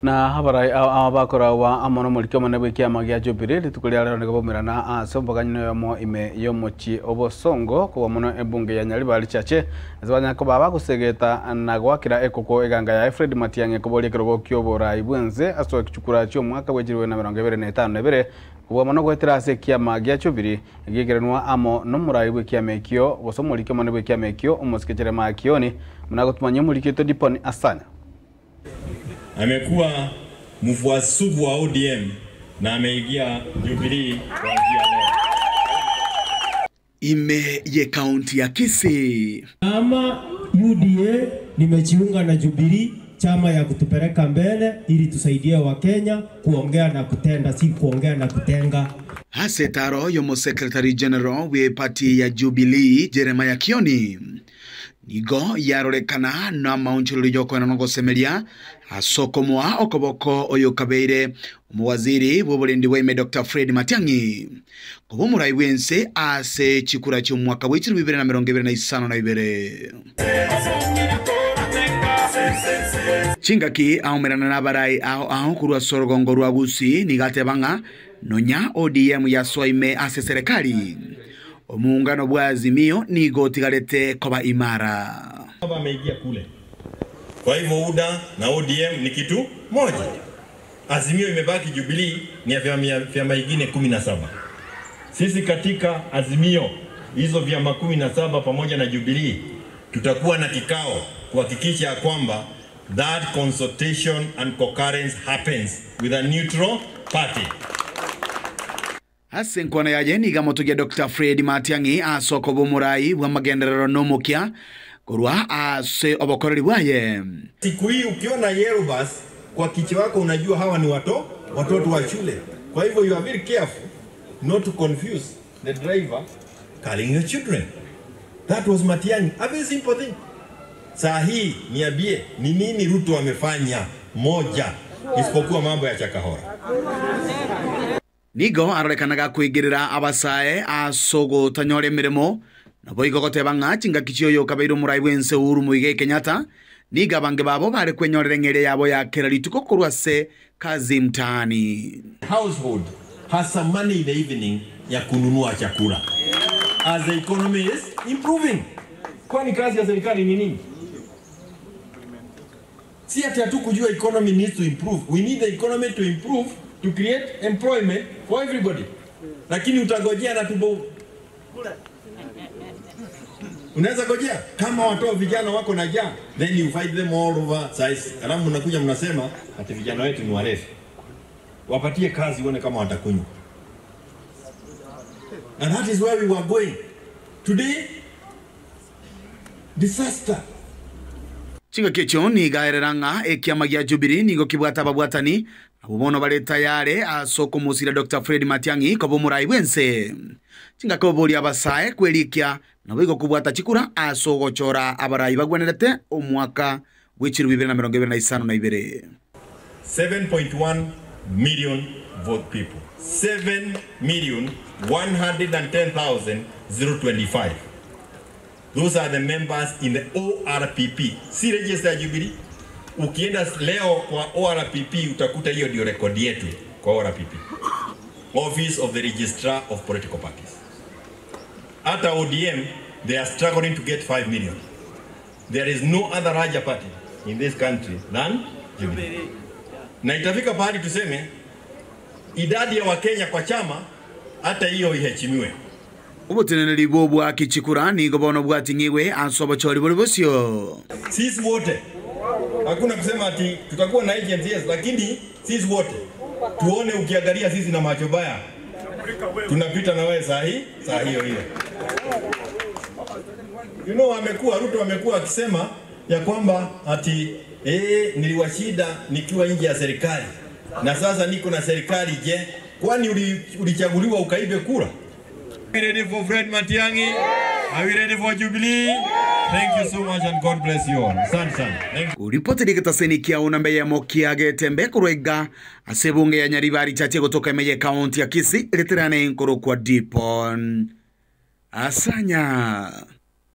Na abarai aba bakoragwa amo nomoriki omonene bw'ekiama gia Jubilee rituko ria rero nigo baumerana ase omobaganyano oyomo ime y'omochie obosongo kobua mono ebunge ya Nyaribari Chache ase banyare koba bagosegeta na goakera ekoko eganga yaye Fred Matiang'i koboria ekerogo ki'oborai bw'ense ase chikura chi'omwaka bwe chilifu na emerongo ebere na etano na ebere kobua mono goetera ase ekiama gia Jubilee giaikeranwa amo nomorai bw'ekiama ekio gose omoriki omonene bw'ekiama ekio omosike Jeremiah Kioni buna agotumanyia omoriki oito Dipon Asanya. Amekuwa mfuasi sugu wa ODM na ameingia Jubilee kuanzia leo. Ime y'ekaunti ya Kisii. Kama UDA nimejiunga na Jubilee, chama ya kutupeleka mbele ili tusaidie Wakenya kuongea na kutenda, si kuongea na kutenga. Ase etaro y'Omosekretari General bw'eparty ya Jubilee Jeremiah Kioni nigo yarorekana namaonchorerio y'okoena nogosemeria ase okomoa okoboko oyokabeire omowaziri bw'oborendi bwa ime Doctor Fred Matiang'i koba omorai bw'ense ase chikura chi'omwaka bwe chilifu ibere na emerongo ebere na isano na ibere. Chingaki aomerana nabarai ao ao korwa ase orogongo rwa Gusii nigo ateba ng'a nonya ODM yasoa ime ase eserekari, omoungano bwa Azimio nigo otigarete koba imara. Baba ameingia kule. Kwa hivyo UDA na ODM ni kitu moja. Azimio imebaki Jubilee ni ya vyama ingine 17. Sisi katika Azimio hizo vyama 17 pamoja na Jubilee tutakuwa na kikao kuhakikisha kwamba that consultation and concurrence happens with a neutral party. Ase enkwana yaye nigo amotogia Doctor Fred Matiang'i ase okoba omorai bw'amagenderero na omokia korwa ase obokoreri bwaye. Siku hii ukiona yellow bus kwa kichwa wako unajua hawa ni watoto wa shule. Kwa hivyo you are very careful not to confuse the driver carrying your children. That was Matiang'i. A very simple thing. Saa hii niambie ni nini Ruto amefanya moja isipokuwa mambo ya Chakahora. Nigo arorekanaga koigerera abasae ase ogotanyora emeremo, naboigo goteba ng'a chingaki chi'oyo okabeire omorai bw'ense Uhuru Muigai Kenyatta, nigo abange babo bare kwenyorera eng'eria yabo ya kera rituko korwa ase Kazi Mtaani. Household has some money in the evening ya kununua chakula as the economy is improving. Kwani kazi ya serikali ni nini? Si ati hatukujua economy needs to improve. We need the economy to improve to create employment for everybody. Lakini utagojea na tumbo. Unaweza gojea kama watoto vijana wako na njaa, then you fight them all over size. Alafu mnakuja mnasema ati vijana wetu ni warefu. Wapatie kazi uone kama watakunywa. And that is where we were going. Today, disaster. Chingaki echio nigo aerera ng'a ekiama gia Jubilee nigo kibwate ababwatani abwo bono bare tayare ase okomosira Doctor Fred Matiang'i koba omorai bw'ense. Chingaki oboria abasae kwerikia naboigo kobwata chikura ase ogochora abarai bagwenerete omwaka bwe chilifu ibere na emerongo ebere na isano na ibere. 7.1 million vote people. 7,110,025. Those are the members in the ORPP. Si register ya Jubilee. Ukienda leo kwa ORPP utakuta hiyo ndio rekodi yetu kwa ORPP. Office of the Registrar of Political Parties. Hata ODM, they are struggling to get 5 million. There is no other larger party in this country than Jubilee. Na itafika pahali tuseme idadi ya Wakenya kwa chama hata hiyo iheshimiwe. Oboteneneri bw'obwaki chikura nigo bono bwating'igwe ase obochori bore bosio. Sisi wote hakuna kusema ati tutakuwa na agents, yes, lakini sisi wote tuone, ukiangalia sisi na macho baya tunapita na wewe saa hii, saa hiyo hiyo. Ruto amekuwa akisema ya kwamba ati niliwashinda nikiwa nje ya serikali na sasa niko na serikali. Je, kwani ulichaguliwa ukaibe kura? Are we ready for Fred Matiang'i? Are we ready for Jubilee? Thank you so much and God bless you all. Asante sana. Thank you. Uripoti ligitaseni kia una mbeye mokia getembe kurwega ase bunge ya Nyaribari chache kutoka emeye county ya Kisii litirane nkoro kwa Dipon. Asanya.